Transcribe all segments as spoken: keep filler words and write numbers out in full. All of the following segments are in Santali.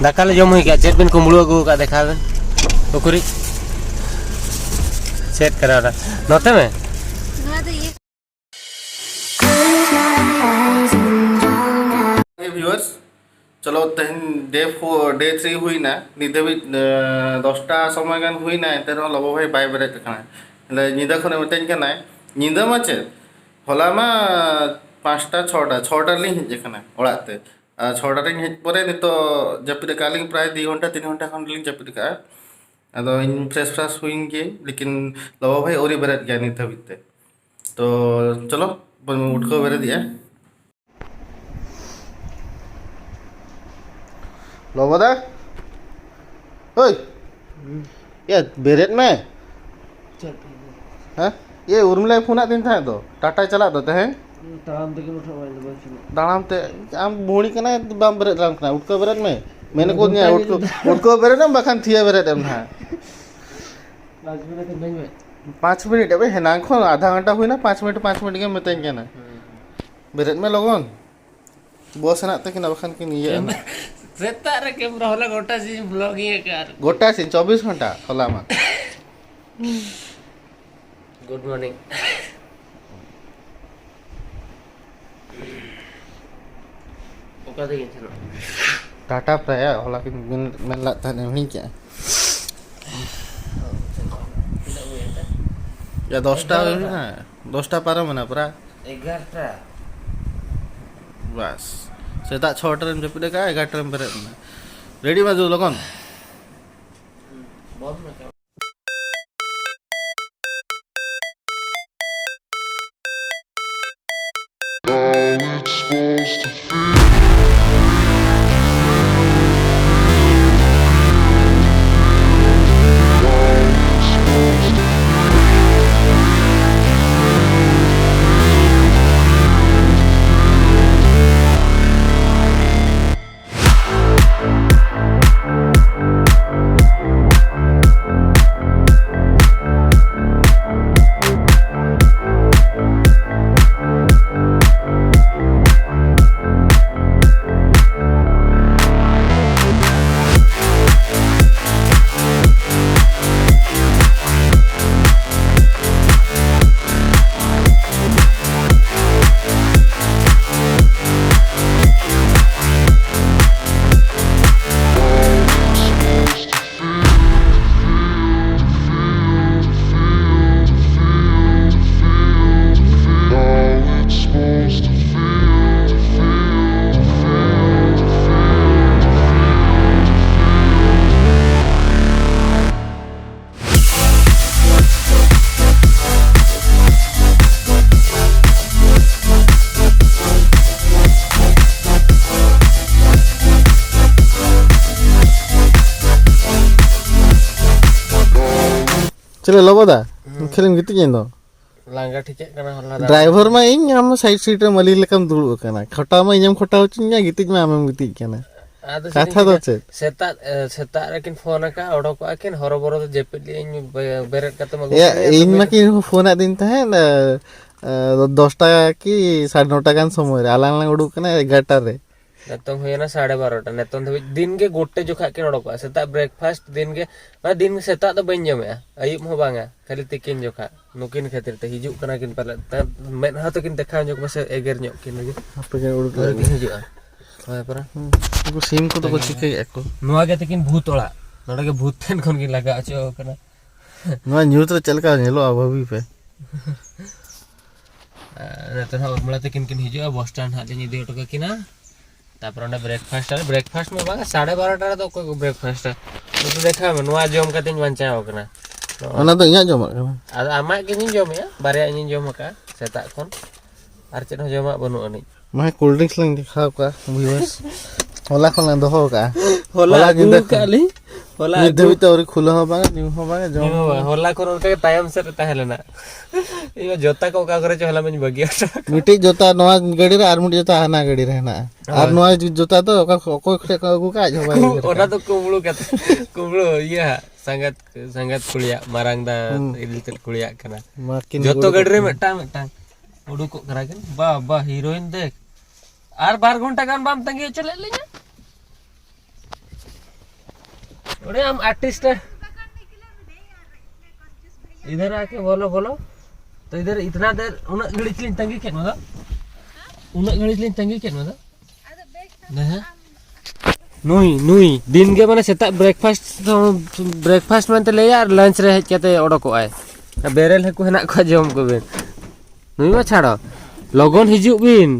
ᱫᱟᱠᱟ ᱞᱮ ᱡᱚᱢ ᱦᱩᱭ ᱠᱮᱫᱟ, ᱪᱮᱫ ᱵᱤᱱ ᱠᱩᱢᱵᱽᱲᱩ ᱟᱹᱜᱩ ᱟᱠᱟᱫ ᱫᱮᱠᱷᱟᱣ ᱵᱤᱱ᱾ ᱩᱠᱩᱨᱤᱡ? ᱪᱮᱫ ᱠᱟᱱᱟ ᱚᱱᱟ? ᱱᱚᱛᱮ ᱢᱮ᱾ ᱱᱚᱣᱟ ᱫᱚ ᱤᱭᱟᱹ᱾ Hey viewers, ᱪᱚᱞᱚ ᱛᱮᱦᱮᱧ day four, day three ᱦᱩᱭᱱᱟ, ᱱᱤᱛ ᱫᱷᱟᱹᱵᱤᱡ ᱫᱚᱥᱴᱟ ᱥᱚᱢᱚᱭ ᱜᱟᱱ ᱦᱩᱭᱱᱟ, ᱮᱱᱛᱮ ᱨᱮᱦᱚᱸ ᱞᱚᱵᱚ ᱵᱷᱟᱭ ᱵᱟᱭ ᱵᱮᱨᱮᱫ ᱟᱠᱟᱱᱟ᱾ ᱛᱟᱦᱞᱮ ᱧᱤᱫᱟᱹ ᱠᱷᱚᱱᱮ ᱢᱤᱛᱟᱹᱧ ᱠᱟᱱᱟᱭ, ᱧᱤᱫᱟᱹ ᱢᱟ ᱪᱮᱫ, ᱦᱚᱞᱟ ᱢᱟ ᱯᱟᱸᱪᱴᱟ ᱪᱷᱚᱴᱟ, ᱪᱷᱚᱴᱟ ᱨᱮᱞᱤᱧ ᱦᱮᱡ ᱟᱠᱟᱱᱟ ᱚᱲᱟᱜ ᱛᱮ᱾ ᱟᱨ ᱪᱷᱚᱴᱟ ᱨᱮᱧ ᱦᱮᱡ ᱯᱚᱨᱮ ᱱᱤᱛᱚᱜ ᱡᱟᱹᱯᱤᱫ ᱟᱠᱟᱫ ᱞᱤᱧ ᱯᱨᱟᱭ ᱫᱩᱭ ᱜᱷᱚᱱᱴᱟ ᱛᱤᱱ ᱜᱷᱚᱱᱴᱟ ᱠᱷᱚᱱ ᱞᱤᱧ ᱡᱟᱹᱯᱤᱫ ᱟᱠᱟᱫᱼᱟ᱾ ᱟᱫᱚ ᱤᱧ fresh fresh ᱦᱩᱭᱮᱱ ᱜᱮ, ᱞᱮᱠᱤᱱ ᱞᱚᱵᱚ ᱵᱷᱟᱭ ᱟᱹᱣᱨᱤ ᱵᱮᱨᱮᱫ ᱜᱮᱭᱟ ᱱᱤᱛ ᱫᱷᱟᱹᱵᱤᱡ ᱛᱮ᱾ ᱛᱚ ᱪᱚᱞᱚ ᱵᱚᱱ ᱩᱴᱠᱟᱹᱣ ᱵᱮᱨᱮᱫ ᱮᱜᱼᱟ᱾ ᱞᱚᱵᱚ ᱫᱟ, ᱳᱭ, ᱭᱟ ᱵᱮᱨᱮᱫ ᱢᱮ᱾ ᱦᱮᱸ? ᱤᱭᱟᱹ ᱩᱨᱢᱤᱞᱟᱭ ᱯᱷᱳᱱᱟᱫ ᱛᱤᱧ ᱛᱟᱦᱮᱸᱫ ᱫᱚ, ᱴᱟᱴᱟᱭ ᱪᱟᱞᱟᱜ ᱫᱚ ᱛᱮᱦᱮᱧ᱾ ᱛᱟᱲᱟᱢ ᱛᱮᱜᱮ ᱩᱴᱷᱟᱹᱜ ᱵᱟᱝ ᱫᱚ ᱵᱟᱝ ᱥᱮᱱᱚᱜ᱾ ᱛᱟᱲᱟᱢ ᱛᱮ? ᱟᱢ ᱵᱷᱩᱲᱤ ᱠᱟᱱᱟᱭ, ᱵᱟᱢ ᱵᱮᱨᱮᱫ ᱫᱟᱲᱮᱭᱟᱜ ᱠᱟᱱᱟ᱾ ᱩᱴᱠᱟᱹᱣ ᱵᱮᱨᱮᱫ ᱢᱮ᱾ ᱢᱮᱱ ᱠᱚ ᱧᱮᱞ, ᱩᱴᱠᱟᱹᱣ, ᱩᱴᱠᱟᱹᱣ ᱵᱮᱨᱮᱫ ᱮᱢ, ᱵᱟᱠᱷᱟᱱ ᱛᱷᱤᱭᱟᱹ ᱵᱮᱨᱮᱫ ᱮᱢ ᱱᱟᱦᱟᱜ᱾ ᱯᱟᱸᱪ ᱢᱤᱱᱤᱴ ᱮ, ᱦᱮᱱᱟᱝ ᱠᱷᱚᱱ ᱟᱫᱷᱟ ᱜᱷᱚᱱᱴᱟ ᱦᱩᱭᱱᱟ, ᱯᱟᱸᱪ ᱢᱤᱱᱤᱴ, ᱯᱟᱸᱪ ᱢᱤᱱᱤᱴ ᱜᱮ ᱢᱤᱛᱟᱹᱧ ᱠᱟᱱᱟ᱾ ᱵᱮᱨᱮᱫ ᱢᱮ ᱞᱚᱜᱚᱱ᱾ ᱵᱚᱥ ᱦᱮᱱᱟᱜ ᱛᱟᱹᱠᱤᱱᱟ, ᱵᱟᱠᱷᱟᱱ ᱠᱤᱱ ᱤᱭᱟᱹᱜᱼᱟ ᱱᱟᱜ᱾ ᱥᱮᱛᱟᱜ ᱨᱮ ᱠᱮᱢᱨᱟ ᱦᱚᱞᱟ ᱜᱚᱴᱟ ᱥᱤᱧ vlogging ᱟᱠᱟᱫ ᱟᱨ ᱜᱚᱴᱟ ᱥᱤᱧ ᱪᱚᱵᱵᱤᱥ ᱜᱷᱚᱱᱴᱟ ᱦᱚᱞᱟ ᱢᱟ᱾ Good morning. ᱚᱠᱟ ᱛᱮᱜᱮᱧ ᱥᱮᱱᱚᱜᱼᱟ? ᱴᱟᱴᱟ ᱯᱨᱟᱭᱟ ᱦᱚᱞᱟ ᱠᱤᱱ ᱢᱮᱱ, ᱢᱮᱱ ᱞᱮᱫ ᱛᱟᱦᱮᱸᱫ, ᱦᱤᱲᱤᱧ ᱠᱮᱜᱼᱟ᱾ ᱛᱤᱱᱟᱹᱜ ᱦᱩᱭᱮᱱ ᱛᱮ? ᱭᱟ, ᱫᱚᱥᱴᱟ ᱮᱜᱟᱨᱚᱴᱟ᱾ ᱦᱩᱭᱱᱟ, ᱫᱚᱥᱴᱟ ᱯᱟᱨᱚᱢ ᱮᱱᱟ ᱯᱨᱟᱭ᱾ ᱮᱜᱟᱨᱚᱴᱟ᱾ ᱵᱟᱥ, ᱥᱮᱛᱟᱜ ᱪᱷᱚᱴᱟ ᱨᱮᱢ ᱡᱟᱹᱯᱤᱫ ᱟᱠᱟᱫᱼᱟ, ᱮᱜᱟᱨᱚᱴᱟ ᱨᱮᱢ ᱵᱮᱨᱮᱫ ᱮᱱᱟ᱾ ᱨᱮᱰᱤ ᱢᱟ ᱫᱩ ᱞᱚᱜᱚᱱ᱾ ᱵᱚᱱᱫ ᱢᱮ᱾ ᱪᱮᱞᱮ ᱞᱚᱵᱚᱫᱟ? ᱦᱩᱸ᱾ ᱠᱷᱮᱞᱮᱢ ᱜᱤᱛᱤᱡ ᱮᱱ ᱫᱚ? ᱞᱟᱸᱜᱟ ᱴᱷᱤᱠᱟᱹᱜ ᱠᱟᱱᱟ ᱦᱚᱞᱟ ᱫᱚ᱾ ᱰᱨᱟᱭᱵᱷᱟᱨ ᱢᱟ ᱤᱧ, ᱟᱢ ᱥᱟᱭᱤᱰ ᱥᱤᱴ ᱨᱮ ᱢᱟᱹᱞᱤ ᱞᱮᱠᱟᱢ ᱫᱩᱲᱩᱵ ᱟᱠᱟᱱᱟ᱾ ᱠᱷᱟᱴᱟᱣ ᱢᱟ ᱤᱧᱮᱢ ᱠᱷᱟᱴᱟᱣ ᱦᱚᱪᱚᱧ ᱜᱮᱭᱟ, ᱜᱤᱛᱤᱡ ᱢᱟ ᱟᱢᱮᱢ ᱜᱤᱛᱤᱡ ᱠᱟᱱᱟ᱾ ᱟᱫᱚ ᱠᱟᱛᱷᱟ ᱫᱚ ᱪᱮᱫ? ᱥᱮᱛᱟᱜ, ᱮ, ᱥᱮᱛᱟᱜ ᱨᱮᱠᱤᱱ ᱯᱷᱳᱱ ᱟᱠᱟᱫ, ᱚᱰᱚᱠᱚᱜᱼᱟ ᱠᱤᱱ, ᱦᱚᱨᱚᱵᱚᱨᱚ ᱫᱚ ᱡᱟᱹᱯᱤᱫ ᱞᱮᱫ ᱟᱹᱧ, ᱵᱮ-, ᱵᱮᱨᱮᱫ ᱠᱟᱛᱮ ᱢᱟ ᱮᱭᱟ, ᱜᱩᱯᱤ ᱤᱧ ᱢᱟ ᱠᱤᱱ ᱯᱷᱳᱱᱟᱫ ᱫᱤᱧ ᱛᱟᱦᱮᱸᱫ, ᱮ, ᱮ, ᱫᱚᱥᱴᱟ ᱠᱤ ᱥᱟᱲᱮ ᱱᱚᱴᱟ ᱜᱟᱱ ᱥᱚᱢᱚᱭ ᱨᱮ, ᱟᱞᱟᱝ ᱞᱟᱝ ᱩᱰᱩᱠ ᱠᱟᱱᱟ ᱮᱜᱟᱨᱚᱴᱟ ᱨᱮ᱾ ᱱᱤᱛᱚᱝ ᱦᱩᱭᱮᱱᱟ ᱥᱟᱲᱮ ᱵᱟᱨᱚᱴᱟ᱾ ᱱᱤᱛᱚᱝ ᱫᱷᱟᱹᱵᱤᱡ ᱫᱤᱱ ᱜᱮ ᱜᱚᱴᱮ ᱡᱚᱠᱷᱟᱜ ᱠᱤᱱ ᱚᱰᱚᱠᱚᱜᱼᱟ᱾ ᱥᱮᱛᱟᱜ ᱵᱨᱮᱠᱯᱷᱟᱥᱴ ᱫᱤᱱ ᱜᱮ, ᱢᱟᱱᱮ ᱫᱤᱱ ᱥᱮᱛᱟᱜ ᱫᱚ ᱵᱟᱹᱧ ᱡᱚᱢᱮᱜᱼᱟ, ᱟᱹᱭᱩᱵ ᱦᱚᱸ ᱵᱟᱝᱟ, ᱠᱷᱟᱹᱞᱤ ᱛᱤᱠᱤᱱ ᱡᱚᱠᱷᱟᱜ᱾ ᱱᱩᱠᱤᱱ ᱠᱷᱟᱹᱛᱤᱨ ᱛᱮ ᱦᱤᱡᱩᱜ ᱠᱟᱱᱟ ᱠᱤᱱ ᱯᱟᱞᱮᱫ᱾ ᱛᱟ-, ᱢᱮᱫᱦᱟ ᱛᱟᱹᱠᱤᱱ ᱫᱮᱠᱷᱟᱣ ᱧᱚᱜ ᱢᱮᱥᱮ, ᱮᱜᱮᱨ ᱧᱚᱜ ᱠᱤᱱ ᱞᱟᱹᱜᱤᱫ᱾ ᱦᱟᱯᱮ ᱠᱤᱱ ᱩᱰᱩᱠ ᱟᱹᱣᱨᱤ ᱞᱮᱱ ᱠᱤᱱ ᱜᱮ᱾ ᱦᱤᱡᱩᱜᱼᱟ᱾ ᱦᱳᱭ ᱯᱟᱨᱟ᱾ ᱦᱩᱸ᱾ ᱩᱱᱠᱩ ᱥᱤᱢ ᱠᱚᱫᱚ ᱠᱚ ᱛᱮᱦᱮᱧ ᱪᱤᱠᱟᱹᱭᱮᱫᱼᱟ ᱠᱚ? ᱱᱚᱣᱟ ᱜᱮ ᱛᱟᱹᱠᱤᱱ ᱵᱷᱩᱛ ᱚᱲᱟᱜ᱾ ᱱᱚᱰᱮ ᱜᱮ ᱵᱷᱩᱛ ᱴᱷᱮᱱ ᱠᱷᱚᱱ ᱠᱤᱱ ᱞᱟᱜᱟ ᱦᱚᱪᱚ ᱟᱠᱟᱱᱟ᱾ ᱱᱚᱣᱟ ᱧᱩᱛ ᱨᱮ ᱪᱮᱫ ᱞᱮᱠᱟ ᱧᱮᱞᱚᱜᱼᱟ ᱵᱷᱟᱹᱵᱤ ᱯᱮ? ᱟᱨ ᱱᱤᱛᱚᱜ ᱦᱟᱸᱜ ᱩᱨᱢᱤᱞᱟ ᱛᱟᱹᱠᱤᱱ ᱠᱤᱱ ᱦᱤᱡᱩᱜᱼᱟ, ᱵᱚᱥ ᱥᱴᱮᱱᱰ ᱦᱟᱸᱜ ᱞᱤᱧ ᱤᱫᱤ ᱦᱚᱴᱚ ᱠᱟᱹᱠᱤᱱᱟ᱾ ᱛᱟᱯᱚᱨᱮ ᱚᱸᱰᱮ ᱵᱨᱮᱠᱯᱷᱟᱥᱴ ᱟᱞᱮ, ᱵᱨᱮᱠᱯᱷᱟᱥᱴ ᱢᱟ ᱵᱟᱝ, ᱥᱟᱲᱮ ᱵᱟᱨᱚᱴᱟ ᱨᱮᱫᱚ ᱚᱠᱚᱭ ᱠᱚ ᱵᱨᱮᱠᱯᱷᱟᱥᱴᱟ? ᱱᱩᱠᱩ ᱫᱮᱠᱷᱟᱣ ᱢᱮ, ᱱᱚᱣᱟ ᱡᱚᱢ ᱠᱟᱛᱮᱧ ᱵᱟᱧᱪᱟᱣ ᱟᱠᱟᱱᱟ᱾ ᱱᱚᱜᱼᱚᱭ᱾ ᱚᱱᱟ ᱫᱚ ᱤᱧᱟᱹᱜ ᱡᱚᱢᱟᱜ ᱠᱟᱱᱟ᱾ ᱟᱫᱚ ᱟᱢᱟᱜ ᱜᱮ ᱤᱧᱤᱧ ᱡᱚᱢᱮᱜᱼᱟ, ᱵᱟᱨᱭᱟ ᱤᱧᱤᱧ ᱡᱚᱢ ᱟᱠᱟᱫᱼᱟ ᱥᱮᱛᱟᱜ ᱠᱷᱚᱱ, ᱟᱨ ᱪᱮᱫ ᱦᱚᱸ ᱡᱚᱢᱟᱜ ᱵᱟᱹᱱᱩᱜ ᱟᱹᱱᱤᱡ᱾ ᱢᱟ ᱠᱳᱞᱰ ᱰᱨᱤᱝᱠᱥ ᱞᱟᱝ ᱫᱮᱠᱷᱟᱣ ᱠᱚᱣᱟ ᱵᱷᱤᱭᱩᱣᱟᱨᱥ᱾ ᱦᱚᱞᱟ ᱠᱷᱚᱱ ᱞᱟᱝ ᱫᱚᱦᱚ ᱟᱠᱟᱫᱼᱟ᱾ ᱦᱚᱞᱟ ᱦᱚᱞᱟ ᱟᱹᱜᱩ ᱧᱤᱫᱟᱹ ᱟᱠᱟᱫ ᱠᱷᱚᱱ᱾ ᱞᱤᱧ, ᱦᱚᱞᱟ ᱱᱤᱛ ᱟᱹᱜᱩ᱾ ᱫᱷᱟᱹᱵᱤᱡ ᱛᱮ ᱟᱹᱣᱨᱤ ᱠᱷᱩᱞᱟᱹᱣ ᱦᱚᱸ ᱵᱟᱝᱟ, ᱧᱩ ᱦᱚᱸ ᱵᱟᱝᱟ, ᱡᱚᱢ ᱧᱩ ᱦᱚᱸ ᱦᱚᱸ ᱵᱟᱝᱟ᱾ ᱵᱟᱝᱟ᱾ ᱦᱚᱞᱟ ᱠᱷᱚᱱ ᱚᱱᱠᱟ ᱜᱮ ᱛᱟᱭᱚᱢ ᱥᱮᱫ ᱨᱮ ᱛᱟᱦᱮᱸ ᱞᱮᱱᱟ᱾ ᱤᱧ ᱢᱟ ᱡᱚᱛᱟ ᱠᱚ ᱚᱠᱟ ᱠᱚᱨᱮ ᱪᱚ ᱦᱚᱞᱟ ᱢᱟᱧ ᱵᱟᱹᱜᱤ ᱦᱚᱴᱚ ᱟᱠᱟᱫ᱾ ᱢᱤᱫᱴᱤᱡ ᱡᱚᱛᱟ ᱱᱚᱣᱟ ᱜᱟᱹᱰᱤ ᱨᱮ ᱟᱨ ᱢᱤᱫᱴᱤᱡ ᱡᱚᱛᱟ ᱦᱟᱱᱟ ᱜᱟᱹᱰᱤ ᱨᱮ ᱦᱮᱱᱟᱜᱼᱟ᱾ ᱟᱨ ᱦᱳᱭ᱾ ᱱᱚᱣᱟ ᱡᱚᱛᱟ ᱫᱚ ᱚᱠᱟ ᱠᱷᱚ-, ᱚᱠᱚᱭ ᱠᱚᱴᱷᱮᱱ ᱠᱷᱚᱱ ᱟᱹᱜᱩ ᱠᱟᱜᱼᱟ, ᱟᱡ ᱦᱚᱸ ᱵᱟᱭ ᱩᱭᱦᱟᱹᱨ ᱚᱱᱟ ᱠᱟᱜᱼᱟ᱾ ᱫᱚ ᱠᱩᱢᱵᱽᱲᱩ ᱠᱟᱛᱷᱟ, ᱠᱩᱢᱵᱽᱲᱩ ᱤᱭᱟᱹ ᱦᱟᱸᱜ, ᱥᱟᱸᱜᱟᱛ, ᱥᱟᱸᱜᱟᱛ ᱠᱩᱲᱤᱭᱟᱜ, ᱢᱟᱨᱟᱝ ᱫᱟ ᱦᱩᱸ᱾ ᱤᱫᱤ ᱛᱮᱫ ᱠᱩᱲᱤᱭᱟᱜ ᱠᱟᱱᱟ᱾ ᱢᱟ ᱠᱤᱱ ᱡᱚᱛᱚ ᱜᱩᱲ ᱜᱟᱹᱰᱤ ᱨᱮ ᱠᱚ᱾ ᱢᱤᱫᱴᱟᱝ ᱢᱤᱫᱴᱟᱝ ᱩᱰᱩᱠᱚᱜ ᱠᱟᱱᱟ ᱠᱤᱱ᱾ ᱵᱟ, ᱵᱟ, ᱦᱤᱨᱳᱭᱤᱱ ᱫᱮᱠᱷ᱾ ᱟᱨ ᱵᱟᱨ ᱜᱷᱚᱱᱴᱟ ᱜᱟᱱ ᱵᱟᱢ ᱛᱟᱸᱜᱤ ᱦᱚᱪᱚ ᱞᱮᱫ ᱞᱤᱧᱟ? ᱚᱸᱰᱮ ᱟᱢ ᱟᱨᱴᱤᱥᱴ ᱮ, ᱤᱫᱷᱟᱨ ᱟᱠᱮ ᱵᱚᱞᱚ, ᱵᱚᱞᱚ᱾ ᱛᱚ ᱤᱫᱷᱟᱨ ᱤᱛᱱᱟ ᱫᱮᱨ, ᱩᱱᱟᱹᱜ ᱜᱷᱟᱹᱲᱤᱡ ᱞᱤᱧ ᱛᱟᱸᱜᱤ ᱠᱮᱫ ᱢᱮ ᱫᱚ᱾ ᱩᱱᱟᱹᱜ ᱜᱷᱟᱹᱲᱤᱡ ᱞᱤᱧ ᱛᱟᱸᱜᱤ ᱠᱮᱫ ᱢᱮ ᱫᱚ᱾ ᱦᱮᱸ᱾ ᱱᱩᱭ, ᱱᱩᱭ ᱫᱤᱱ ᱜᱮ ᱢᱟᱱᱮ ᱥᱮᱛᱟᱜ ᱵᱨᱮᱠᱯᱷᱟᱥᱴ, ᱵᱨᱮᱠᱯᱷᱟᱥᱴ ᱢᱮᱱᱛᱮ ᱞᱟᱹᱭᱟ ᱟᱨ ᱞᱟᱧᱪ ᱨᱮ ᱦᱮᱡ ᱠᱟᱛᱮ ᱚᱰᱚᱠᱚᱜᱼᱟᱭ᱾ ᱵᱮᱨᱮᱞ ᱦᱟᱹᱠᱩ ᱦᱮᱱᱟᱜ ᱠᱚᱣᱟ, ᱡᱚᱢ ᱠᱚᱵᱤᱱ᱾ ᱱᱩᱭ ᱢᱟ ᱪᱷᱟᱲᱚ, ᱞᱚᱜᱚᱱ ᱦᱤᱡᱩᱜ ᱵᱤᱱ᱾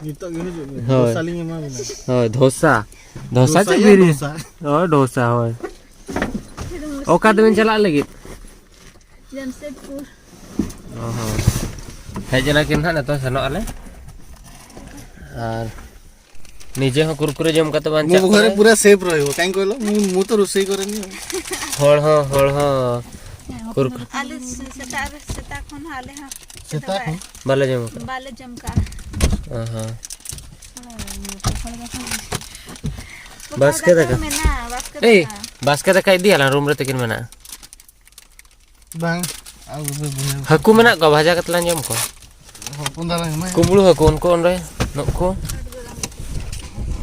ᱱᱤᱛᱚᱜ ᱜᱮ ᱦᱤᱡᱩᱜ ᱵᱤᱱ᱾ ᱦᱳᱭ᱾ ᱫᱷᱚᱥᱟ ᱞᱤᱧ ᱮᱢᱟ ᱵᱤᱱᱟ᱾ ᱦᱳᱭ, ᱫᱷᱚᱥᱟ᱾ ᱫᱷᱚᱥᱟ ᱫᱷᱚᱥᱟ ᱪᱮᱫ ᱭᱟ ᱵᱤᱱ? ᱫᱷᱚᱥᱟ᱾ ᱦᱳᱭ, ᱫᱷᱚᱥᱟ, ᱦᱳᱭ᱾ ᱚᱠᱟ ᱛᱮᱵᱤᱱ ᱪᱟᱞᱟᱜ ᱞᱟᱹᱜᱤᱫ? ᱡᱟᱢᱥᱮᱫᱽᱯᱩᱨ᱾ ᱚ ᱦᱚᱸ᱾ ᱦᱮᱡ ᱮᱱᱟ ᱠᱤᱱ ᱦᱟᱸᱜ, ᱱᱤᱛᱚᱜ ᱥᱮᱱᱚᱜ ᱟᱞᱮ᱾ ᱟᱨ ᱱᱤᱡᱮ ᱦᱚᱸ ᱠᱩᱨᱠᱩᱨᱮ ᱡᱚᱢ ᱠᱟᱛᱮ ᱵᱟᱧᱪᱟᱜ ᱢᱩ ᱜᱷᱚᱨᱮ ᱠᱟᱱᱟ᱾ ᱯᱩᱨᱟ ᱥᱮᱯ ᱨᱚᱦᱤᱵᱚ, ᱠᱟᱹᱦᱤᱸᱠᱤ ᱠᱚᱭᱞᱚ, ᱢᱩ, ᱢᱩ ᱛᱚ ᱨᱩᱥᱮᱭ ᱠᱚᱨᱮ ᱱᱤᱭᱚᱢ᱾ ᱦᱚᱲ ᱦᱚᱸ, ᱦᱚᱲ ᱦᱚᱸ ᱠᱩᱨᱠᱩᱨ᱾ ᱟᱞᱮ ᱥᱮᱛᱟᱜ ᱨᱮ, ᱥᱮᱛᱟᱜ ᱠᱷᱚᱱ ᱦᱚᱸ ᱟᱞᱮ ᱦᱚᱸ ᱥᱮᱛᱟᱜ ᱠᱷᱚᱱ? ᱵᱟᱞᱮ ᱡᱚᱢ ᱟᱠᱟᱫᱟ᱾ ᱵᱟᱞᱮ ᱡᱚᱢ ᱠᱟᱜᱼᱟ᱾ ᱚ ᱦᱚᱸ᱾ ᱵᱟᱥᱠᱮ ᱫᱟᱠᱟ᱾ ᱢᱮᱱᱟᱜᱼᱟ, ᱵᱟᱥᱠᱮ ᱮᱭ, ᱫᱟᱠᱟ᱾ ᱵᱟᱥᱠᱮ ᱫᱟᱠᱟ ᱤᱫᱤᱭᱟᱞᱟᱝ, ᱨᱩᱢ ᱨᱮ ᱛᱤᱠᱤᱱ ᱢᱮᱱᱟᱜᱼᱟ᱾ ᱵᱟᱝ, ᱟᱵᱚ ᱫᱚ ᱵᱩᱡᱷᱟᱹᱣ᱾ ᱦᱟᱹᱠᱩ ᱢᱮᱱᱟᱜ ᱠᱚᱣᱟ, ᱵᱷᱟᱡᱟ ᱠᱟᱛᱮ ᱞᱟᱝ ᱡᱚᱢ ᱠᱚᱣᱟ᱾ ᱦᱚᱯᱚᱱ ᱫᱷᱟᱨᱟ ᱜᱮ ᱢᱮᱱᱟᱜᱼᱟ᱾ ᱠᱩᱢᱵᱽᱲᱩ ᱦᱟᱹᱠᱩ, ᱩᱱᱠᱩ ᱚᱸᱰᱮ, ᱱᱩᱠᱩ᱾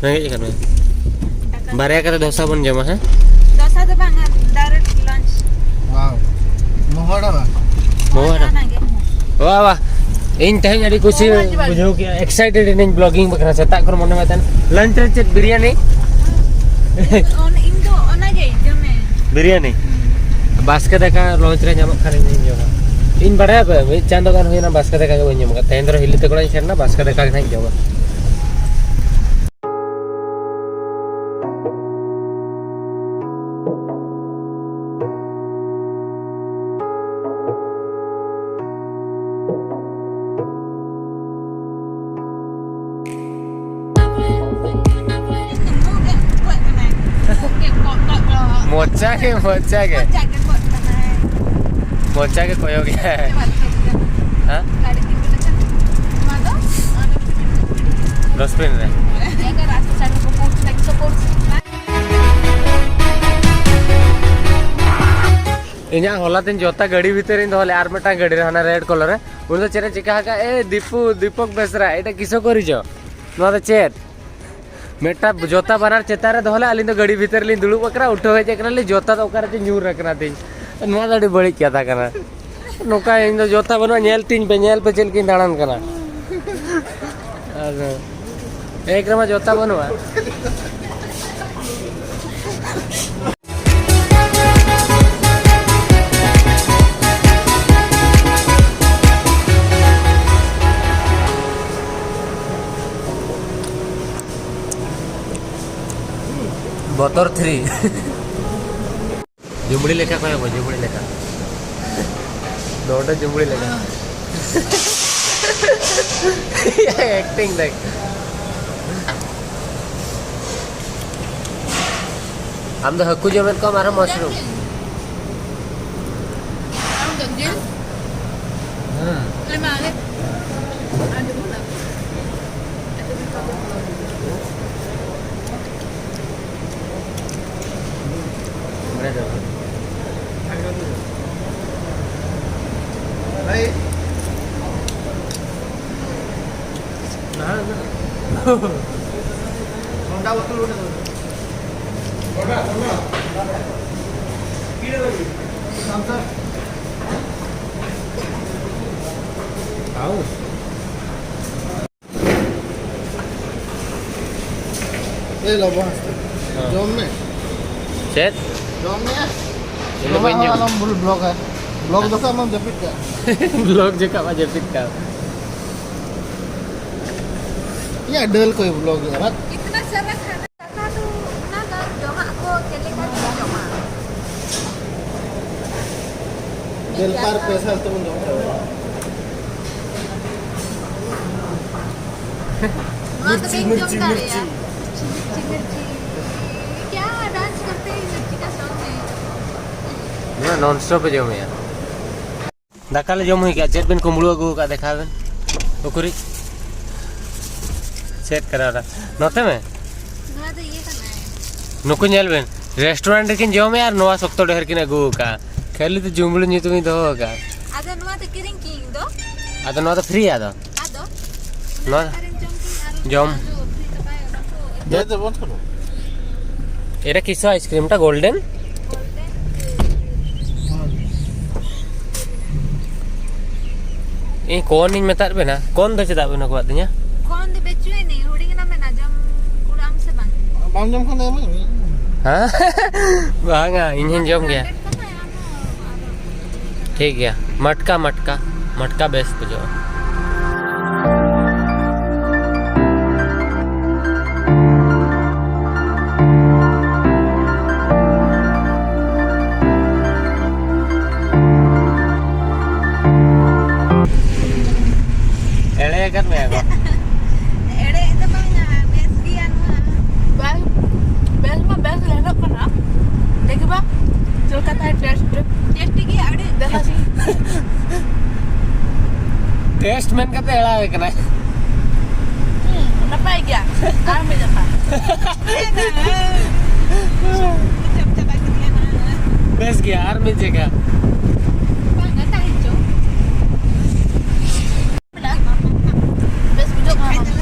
ᱨᱮᱸᱜᱮᱡ ᱟᱠᱟᱱᱟ᱾ ᱵᱟᱨᱭᱟ ᱠᱟᱛᱮ ᱫᱷᱚᱥᱟ ᱵᱚᱱ ᱡᱚᱢᱟ, ᱦᱮᱸ? ᱫᱷᱚᱥᱟ ᱫᱚ ᱵᱟᱝ, direct lunch᱾ ᱣᱟᱣ᱾ ᱢᱚᱦᱚᱲᱟ ᱵᱟᱝ? ᱢᱚᱦᱚᱲᱟ᱾ ᱚᱱᱟ ᱜᱮ᱾ ᱣᱟᱦ, ᱣᱟᱦ᱾ ᱤᱧ ᱛᱮᱦᱮᱧ ᱟᱹᱰᱤ ᱠᱩᱥᱤ ᱢᱚᱦᱚᱲ ᱡᱤᱵᱟᱞ᱾ ᱵᱩᱡᱷᱟᱹᱣ ᱠᱮᱜᱼᱟ, excited ᱤᱱᱟᱹᱧ vlogging ᱵᱟᱠᱷᱨᱟ᱾ ᱥᱮᱛᱟᱜ ᱠᱷᱚᱱ ᱢᱚᱱᱮ ᱢᱮ ᱛᱟᱦᱮᱱ, lunch ᱨᱮ ᱪᱮᱫ ᱵᱤᱨᱭᱟᱱᱤ? ᱚᱱ-, ᱤᱧ ᱫᱚ ᱚᱱᱟ ᱜᱮ ᱡᱚᱢᱮ᱾ ᱵᱤᱨᱭᱟᱱᱤ? ᱦᱩᱸ᱾ ᱵᱟᱥᱠᱮ ᱫᱟᱠᱟ lunch ᱨᱮ ᱧᱟᱢᱚᱜ ᱠᱷᱟᱱ ᱤᱧ ᱡᱚᱢᱟ᱾ ᱤᱧ ᱵᱟᱲᱟᱭᱟ ᱯᱮ, ᱢᱤᱫ ᱪᱟᱸᱫᱚ ᱜᱟᱱ ᱦᱩᱭᱱᱟ ᱵᱟᱥᱠᱮ ᱫᱟᱠᱟ ᱜᱮ ᱵᱟᱹᱧ ᱡᱚᱢ ᱟᱠᱟᱫ᱾ ᱛᱮᱦᱮᱧ ᱫᱚ ᱦᱤᱞᱤ ᱛᱟᱠᱚ ᱚᱲᱟᱜ ᱤᱧ ᱥᱮᱱ ᱮᱱᱟ, ᱵᱟᱥᱠᱮ ᱫᱟᱠᱟ ᱜᱮ ᱱᱟᱦᱟᱜ ᱤᱧ ᱡᱚᱢᱟ᱾ ᱢᱚᱪᱟ ᱜᱮ, ᱢᱚᱪᱟ ᱜᱮ᱾ ᱢᱚᱪᱟ ᱜᱮ ᱠᱚᱭᱚᱜ ᱜᱮ᱾ ᱦᱮᱸ? Dustbin ᱨᱮ᱾ ᱤᱧᱟᱹᱜ ᱦᱚᱞᱟ ᱛᱤᱧ ᱡᱚᱛᱟ ᱜᱟᱹᱰᱤ ᱵᱷᱤᱛᱟᱹᱨ ᱨᱤᱧ ᱫᱚᱦᱚ ᱞᱮᱫᱼᱟ, ᱟᱨ ᱢᱤᱫᱴᱟᱝ ᱜᱟᱹᱰᱤ ᱨᱮ, ᱦᱟᱱᱟ red colour ᱨᱮ᱾ ᱩᱱᱤ ᱫᱚ ᱪᱮᱫ ᱮ ᱪᱤᱠᱟ ᱟᱠᱟᱫ? ᱮ ᱫᱤᱯᱩ, ᱫᱤᱯᱚᱠ ᱵᱮᱥᱨᱟ, ᱮᱴᱟᱜ ᱠᱤᱥᱳ ᱠᱚ ᱨᱤᱡᱚ᱾ ᱱᱚᱣᱟ ᱫᱚ ᱪᱮᱫ? ᱢᱤᱫᱴᱟᱝ ᱡᱚᱛᱟ ᱵᱟᱱᱟᱨ ᱪᱮᱛᱟᱱ ᱨᱮ ᱫᱚᱦᱚ ᱞᱮ, ᱟᱹᱞᱤᱧ ᱫᱚ ᱜᱟᱹᱰᱤ ᱵᱷᱤᱛᱟᱹᱨ ᱨᱮᱞᱤᱧ ᱫᱩᱲᱩᱵ ᱟᱠᱟᱱᱟ, ᱩᱴᱷᱟᱹᱣ ᱦᱮᱡ ᱟᱠᱟᱱᱟᱞᱤᱧ, ᱡᱚᱛᱟ ᱫᱚ ᱚᱠᱟ ᱨᱮᱪᱚ ᱧᱩᱨ ᱟᱠᱟᱱᱟ ᱛᱤᱧ᱾ ᱱᱚᱣᱟ ᱫᱚ ᱟᱹᱰᱤ ᱵᱟᱹᱲᱤᱡ ᱠᱟᱛᱷᱟ ᱠᱟᱱᱟ᱾ ᱱᱚᱝᱠᱟ ᱤᱧ ᱫᱚ ᱡᱚᱛᱟ ᱵᱟᱹᱱᱩᱜᱼᱟ, ᱧᱮᱞ ᱛᱤᱧ ᱯᱮ, ᱧᱮᱞ ᱯᱮ ᱪᱮᱫ ᱞᱮᱠᱟᱧ ᱫᱟᱬᱟᱱ ᱠᱟᱱᱟ᱾ ᱟᱫᱚ ᱮᱠ ᱨᱮᱢᱟ ᱡᱚᱛᱟ ᱵᱟᱹᱱᱩᱜᱼᱟ᱾ ᱵᱚᱛᱚᱨ ᱛᱷᱨᱤ᱾ ᱡᱩᱢᱲᱤ ᱞᱮᱠᱟ ᱠᱚᱭᱚᱜ ᱢᱮ, ᱡᱩᱢᱲᱤ ᱞᱮᱠᱟ᱾ ᱱᱚᱰᱮ ᱡᱩᱢᱲᱤ ᱞᱮᱠᱟ᱾ Acting ᱫᱟᱭ᱾ ᱟᱢ ᱫᱚ ᱦᱟᱹᱠᱩ ᱡᱚᱢᱮᱫ ᱠᱚᱣᱟᱢ ᱟᱨᱦᱚᱸ mushroom᱾ ᱞᱮ ᱢᱟ ᱟᱞᱮ᱾ ᱮᱭ ᱞᱚᱵᱚ ᱦᱟᱸᱥᱫᱟ᱾ ᱦᱮᱸ᱾ ᱡᱚᱢ ᱢᱮ᱾ ᱪᱮᱫ? ᱡᱚᱢ ᱢᱮ᱾ ᱤᱧ ᱫᱚ ᱵᱟᱹᱧ ᱡᱚᱢᱟ᱾ ᱟᱞᱚᱢ ᱵᱷᱩᱞ ᱵᱞᱚᱜᱟ᱾ ᱵᱞᱚᱜ ᱫᱚ ᱠᱟᱜ ᱟᱢ ᱡᱟᱹᱯᱤᱫ ᱠᱟᱜ᱾ ᱵᱞᱚᱜ ᱡᱚᱠᱷᱟᱜ ᱢᱟ ᱡᱟᱹᱯᱤᱫ ᱠᱟᱜ᱾ ᱤᱧᱟᱹᱜ ᱰᱟᱹᱞ ᱠᱚᱭ ᱵᱞᱚᱜ ᱮᱫᱟ, ᱵᱷᱟᱜ᱾ ᱫᱟᱠᱟ ᱫᱚ ᱚᱱᱟ ᱫᱚ ᱡᱚᱢᱟᱜ ᱠᱚ ᱪᱮᱫ ᱞᱮᱠᱟ ᱠᱚ ᱡᱚᱢᱟ? ᱜᱮᱞ ᱵᱟᱨ ᱯᱮ ᱥᱟᱞ ᱛᱮᱵᱚᱱ ᱡᱚᱢ ᱪᱟᱵᱟᱭᱟ᱾ ᱱᱚᱣᱟ ᱫᱚ ᱵᱟᱹᱧ ᱡᱚᱢ ᱫᱟᱲᱮᱭᱟᱜᱼᱟ᱾ ᱢᱤᱨᱪᱤ, ᱢᱤᱨᱪᱤ᱾ क्या डांस करते हैं मिर्ची का सॉन्ग है। ᱱᱚᱣᱟ ᱱᱚᱱ ᱥᱴᱚᱯ ᱮ ᱡᱚᱢᱮᱜᱼᱟ᱾ ᱫᱟᱠᱟ ᱞᱮ ᱡᱚᱢ ᱦᱩᱭ ᱠᱮᱜᱼᱟ᱾ ᱪᱮᱫ ᱵᱮᱱ ᱠᱩᱢᱵᱽᱲᱩ ᱟᱹᱜᱩ ᱟᱠᱟᱫ? ᱫᱮᱠᱷᱟᱣ ᱵᱮᱱ᱾ ᱩᱠᱩᱨᱤᱡ᱾ ᱪᱮᱫ ᱠᱟᱱᱟ ᱚᱱᱟ? ᱱᱚᱛᱮ ᱢᱮ᱾ ᱱᱚᱣᱟ ᱫᱚ ᱤᱭᱟᱹ ᱠᱟᱱᱟ᱾ ᱱᱩᱠᱩ ᱧᱮᱞ ᱵᱮᱱ, ᱨᱮᱥᱴᱩᱨᱮᱱᱴ ᱨᱮᱠᱤᱱ ᱡᱚᱢᱮᱜᱼᱟ ᱟᱨ ᱱᱚᱣᱟ ᱥᱚᱠᱛᱚ ᱰᱷᱮᱨ ᱠᱤᱱ ᱟᱹᱜᱩ ᱟᱠᱟᱫᱼᱟ᱾ ᱠᱷᱟᱹᱞᱤ ᱫᱚ ᱡᱩᱢᱵᱽᱞᱩ ᱧᱩᱛᱩᱢᱤᱧ ᱫᱚᱦᱚ ᱟᱠᱟᱫᱼᱟ᱾ ᱟᱫᱚ ᱱᱚᱣᱟ ᱫᱚ ᱠᱤᱨᱤᱧ ᱠᱤᱧ ᱤᱧ ᱫᱚ᱾ ᱟᱫᱚ ᱱᱚᱣᱟ ᱫᱚ ᱯᱷᱨᱤ ᱟᱫᱚ᱾ ᱟᱫᱚ? ᱱᱚᱣᱟ ᱚᱠᱟᱨᱮᱢ ᱡᱚᱢ ᱠᱤᱧ ᱟᱨ ᱡᱚᱢ᱾ ᱚᱱᱟ ᱫᱚ ᱯᱷᱨᱤ ᱛᱚ ᱵᱟᱭ ᱚᱰᱟᱨ ᱠᱚ᱾ ᱫᱮ ᱫᱮ ᱵᱚᱱᱫᱷ ᱠᱚᱨᱚ᱾ ᱮᱴᱟ ᱠᱤᱥᱟ ᱟᱭᱤᱥᱠᱨᱤᱢ ᱴᱟ ᱜᱳᱞᱰᱮᱱ? ᱤᱧ ᱠᱚᱱ ᱤᱧ ᱢᱮᱛᱟᱫ ᱵᱮᱱᱟ, ᱠᱚᱱ ᱫᱚ ᱪᱮᱫᱟᱜ ᱵᱮᱱ ᱟᱹᱜᱩᱣᱟᱫ ᱛᱤᱧᱟ? ᱠᱚᱱ ᱫᱚ ᱵᱮᱪᱩᱭᱮᱱᱤ, ᱦᱩᱰᱤᱧ ᱮᱱᱟ ᱢᱮᱱᱟ, ᱡᱚᱢ ᱠᱩᱲᱟᱹᱜ ᱟᱢ ᱥᱮ ᱵᱟᱝ? ᱵᱟᱢ ᱡᱚᱢ ᱠᱷᱟᱱ ᱫᱚ ᱮᱢᱟᱹᱧ ᱢᱮ᱾ ᱦᱮᱸ? ᱵᱟᱝᱟ, ᱤᱧ ᱦᱚᱧ ᱡᱚᱢ ᱜᱮᱭᱟ᱾ ᱵᱨᱟᱱᱰᱮᱰ ᱠᱟᱱᱟ, ᱟᱢ ᱦᱚᱸ ᱟᱨ ᱴᱷᱤᱠ ᱜᱮᱭᱟ, ᱢᱟᱴᱠᱟ, ᱢᱟᱴᱠᱟ, ᱢᱟᱴᱠᱟ ᱵᱮᱥ ᱵᱩᱡᱷᱟᱹᱜᱼᱟ᱾ ᱮᱲᱮ ᱟᱠᱟᱫ ᱢᱮᱭᱟ ᱠᱚ᱾ ᱮᱲᱮ ᱫᱚ ᱵᱟᱝᱟ, ᱵᱮᱥ ᱜᱮᱭᱟ ᱱᱚᱣᱟ᱾ ᱵᱮᱥ, ᱵᱮᱥ ᱢᱟ ᱵᱮᱥ ᱧᱮᱞᱚᱜ ᱠᱟᱱᱟ᱾ ᱫᱮᱠᱷᱵᱟ, ᱪᱮᱫ ᱞᱮᱠᱟ ᱛᱟᱭ ᱴᱮᱥᱴ? ᱴᱮᱥᱴ ᱜᱮᱭᱟ ᱟᱹᱰᱤ᱾ ᱫᱮᱠᱷᱟ ᱥᱮ᱾ ᱵᱮᱥᱴ ᱢᱮᱱ ᱠᱟᱛᱮ ᱮᱲᱟᱣᱮ ᱠᱟᱱᱟᱭ᱾ ᱦᱩᱸ, ᱱᱟᱯᱟᱭ ᱜᱮᱭᱟ᱾ ᱟᱨ ᱢᱤᱫ ᱫᱚᱯᱷᱟ᱾ ᱵᱮᱥ ᱜᱮᱭᱟ, ᱟᱨ ᱢᱤᱫ ᱡᱟᱭᱜᱟ᱾ ᱵᱟᱝᱟ, ᱛᱟᱦᱮᱸ ᱦᱚᱪᱚ᱾ ᱵᱮᱥ ᱵᱩᱡᱷᱟᱹᱜ ᱠᱟᱱᱟ᱾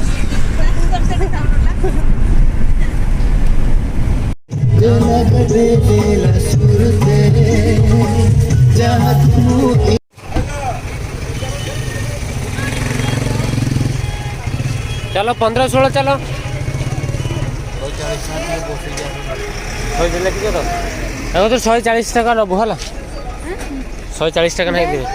ᱪᱚᱞᱚ, ᱯᱚᱱᱫᱽᱨᱚ ᱥᱳᱞᱳ ᱪᱚᱞᱚ᱾ ᱦᱳᱭ, ᱫᱤᱞᱮ ᱴᱷᱤᱠ ᱜᱮᱭᱟ ᱛᱚ? ᱮᱠᱷᱚᱱ ᱛᱚ ᱥᱚᱭ ᱪᱟᱞᱤᱥ ᱴᱟᱠᱟ ᱱᱚ ᱵᱚᱦᱟᱞᱟ᱾ ᱥᱚᱭ ᱪᱟᱞᱤᱥ ᱴᱟᱠᱟ ᱱᱟᱦᱟᱜ ᱤᱫᱤ ᱢᱮ᱾